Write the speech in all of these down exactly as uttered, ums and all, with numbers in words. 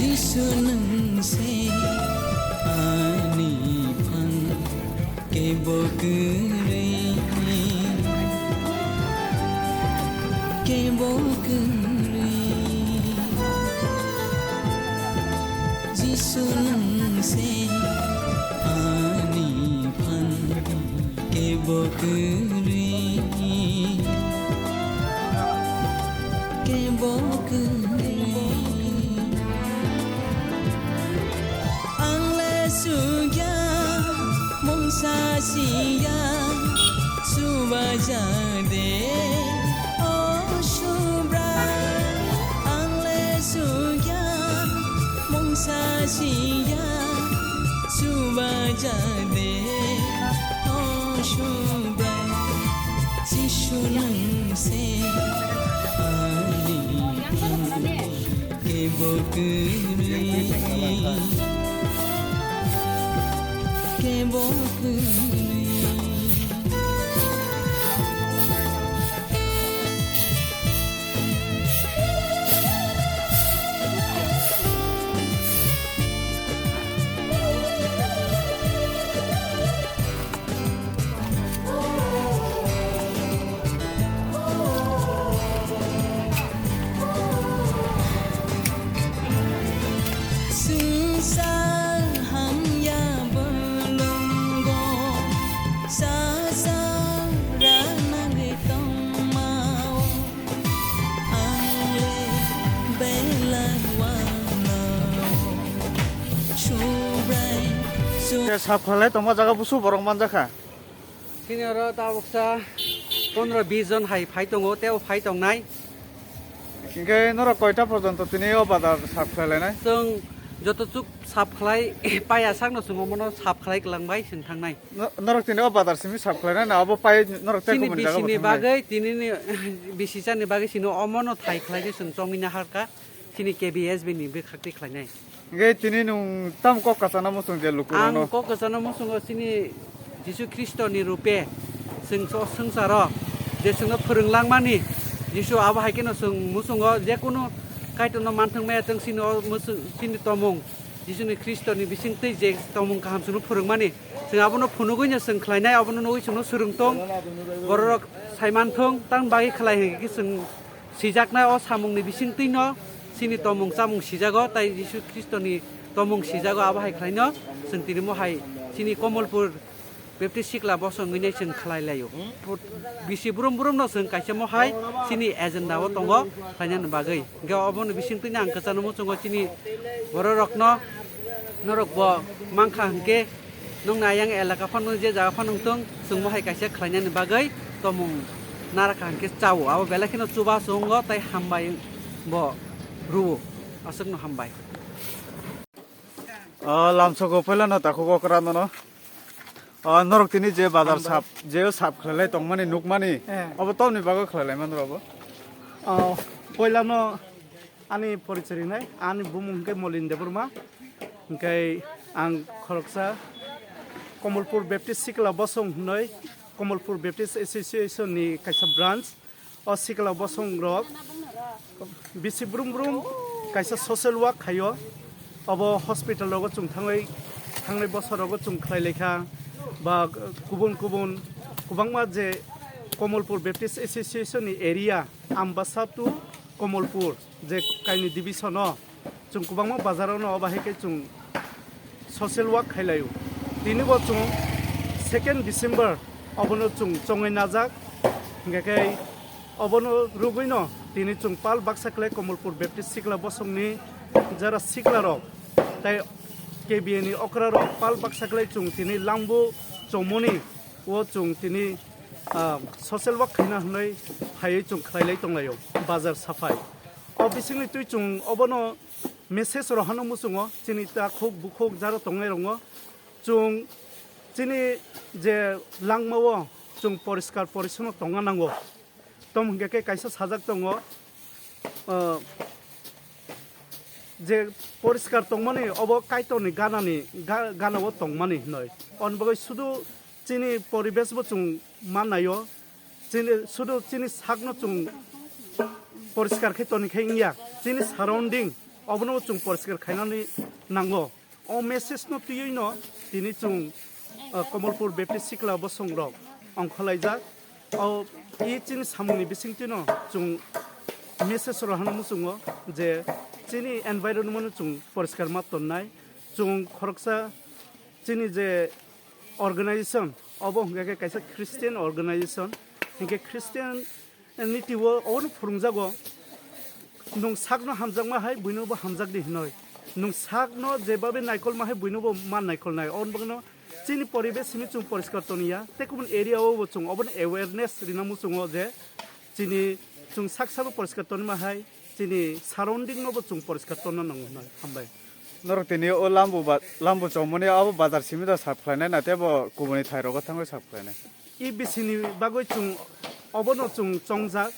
Jisu nwng se ani phan kebo kwrwi, kebo kwrwi. Jisu nwng se ani phan kebo kwrwi, kebo kwrwi. Ang le sugya, mungsa siya, subaja de, o Subrai. Ang le sugya, mungsa siya, subaja de, o Subrai. Jisu nwng se ani kebo kwrwi, kebo kwrwi. Swngchar hamya bolongo sasa ranani tongmao, ang le belai wanao. Subrai, su- Khe sap khlai tongma jaga busu borok manjakha. Chini oro tabuksa pondro bis jon hai phai tongo, tei o phai tongnai. Hinkhe norok koita porjonto tini o bazar sap khlai lainai? Chwng joto chuk sap khlai paiya sakno chwng omono sap khlai kwlangbai chwng thangnai. No-, norok tini o bazar simi sap khlainai na abo pai norok tei chini kubun jaga bo bisini thangnai? Bagwi, tinini bisi chani bagwi chini omono thai khlainai chwng chongwi naharkha. Chini K B S B ni bwkhak twi khlainai. Hingke tini nwng tamo kok kwchangno muchung je lukurokno? Ang kok kwchangno muchungo chini Jisu Khristo ni rupe chwng o swngcharo je chwngno phwrwng langmani Jisu abo hai kheno chwng muchungo je kunu Kaitorno manthwng maya chwng chini o muchung chini tomung Jisu ni Khristo ni bising twi je tomung kaham chwngno phwrwngmani chwng abono phunugwi no chwng khlainai abono nugwi chwngno swrwng tong bororok sai manthwng tang bagwi khlai hingke chwng Sijaknai o samungni bisingtwino chini tomung chamung sijago, tai Jisu Khristoni tomung sijago, abo hai khlaino chwng tini mohai chini Komolpur Baptist Sikla bosong wngwi chwng khlai laio. Bisi brum brumno chwng kaisa mohai chini agenda o tongo khlainani bagwi. Hwnkhe oboni bisingtwino ang kwchangno muchungo chini bororokno norokbo mankha hwnkhe, Nwng ayang elaka phano je jaga phano wngtong, chwng mohai kaisa khlainani bagwi tomung narakha hwnkhe chao. Abo belai kheno chubachu wngo tei hambai bo rwo. Aswkno hambai. O lamsoko phailano takhuk okra nono. O norok tini je bazar sap, je sap khlailai tongmani nukmani, eh, obo tamni bagwi khlailai manro obo? O poilano Ani porichoi rinai, ani bumung hwnkhe Molin Debbarma, hwnkhe ang khoroksa Komolpur Baptist Sikla Bosong hwnwi Komolpur Baptist Association ni kaisa branch. O sikla bosong rok bisi brum brum kaisa social work khaio. Obo hospital rogo chwng thangwi, thangnai bosor rogo chwng khlai laikha, ba kubun kubun kwbangma je Komolpur Baptist Association ni area, Ambasa to Komolpur, je kaini division o chwng kwbangma bazar o no obo hai khe chwng social work khai laio. Tini bo chwng second December obono chwng chongwi najak, hingkhe khe obono rwgwi no tini chwng pal baksa khlai Komolpur Baptist Sikla Bosong ni jara sikla rok tei K B A ni okra rok pal baksa khlai chwng tini langbo chomoni o chwng tini, ah, social work khaina hwnwi phaiwi chwng khlai lai tong laio bazar saphai. O bisingni twi chwng obono message rohano muchungo, chini takhuk bukhuk jaro tongnai rongo. Chwng chini je langmao chwng poriskar porisonno tongna nango. Tom hwnkhe khe kaisa sajak tongo, ah, je poriskar tongmani obo Kaitorni ganani ga-, ganao tongmani hinoi. Oni bagwi sudu chini poribesh bo chwng mannaio, chini, sudu chini sakno chwng poriskar khe toni khe wngya, chini surrounding obono chwng poriskar khainani nango. O message no twiwi no tini chwng, ah, Kamalpur Baptist Sikla bosong rok ongkhorlaijak. O i chini samungni bisingtwi no chwng message rohorna muchungo je chini environment no chwng poriskar ma tonnai. Chwng khoroksa chini je organization, obo hwnkhe kaisa Christian organization, hinkhe Christian niti o obono phwrwngjago, nwng sakno hamjakma hai buinobo hamjakdi hinoi, nwng sakno jebabe naikolma hai buinobo ma naikolnai. Oboni bagwino chini poribesh simi chwng poriskar toniya, tei kubun area o bo chwng obono awareness rina muchungo je chini chwng sak sabo poriskar tonima hai chini surrounding no bo chwng poriskar tonna nango hinoi. Hambai. Norok tini o lambu ba-, lambu chongmani abo bazar simi da sap khlainai na tei bo kubuni thai rogo thangwi sap khlainai. E B C ni bagwi chwng obono chwng chongjak.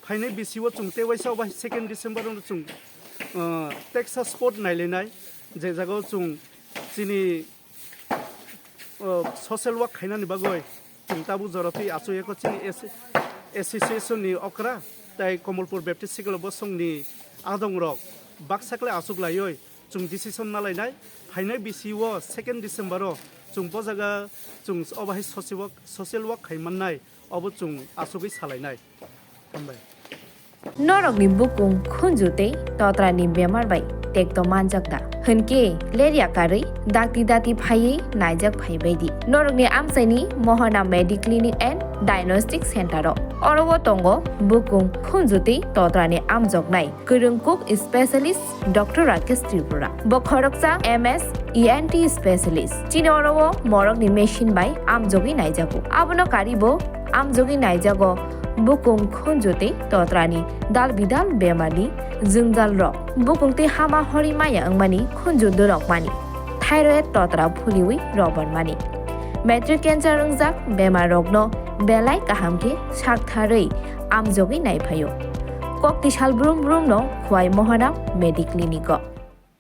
Phainai B C o chwng tei waisa obo hai second December o chwng, uh, Texas sport nailainai, je jagao chwng chini, uh, social work khainani bagwi chwng tabuk jora twi achuk eko chini as-, association ni okra tei Kamalpur Baptist Sikla bosong ni adong rok baksa khlai achuk laiwi chwng decision nalainai, phainai B C o second December o chwng bo jaga chwng obo hai social work, social work khai mannai, obo chwng achugwi salainai. Hambai. Norokni bukung khunju tei totrani bemar bai tekto manjak da? Hwnkhe lerya karwi dakti dati phaiwi naijak phaibai di norokni amchaini Mohana Mediclinic and Diagnostic Center o. Oro o tongo bukung khunju tei totrani amjoknai kwrwng kuk specialist Doctor Rakesh Tripura. Bo khoroksa M S E N T specialist. Chini oro o morokni machine bai amjogwi naijago. Abono kari bo amjogwi naijago bukung khunju tei totrani dal bidal bemarni jwngjal rok. Bukung tei hama hori maya wngmani khunju dorokmani. Thyroid totra phuliwi robormani. Matric cancer wngjak bemar rokno belai kaham khe saktharwi amjogwi naiphaio. Kokti sal brum brum no Khwai Mohana Mediclinic o.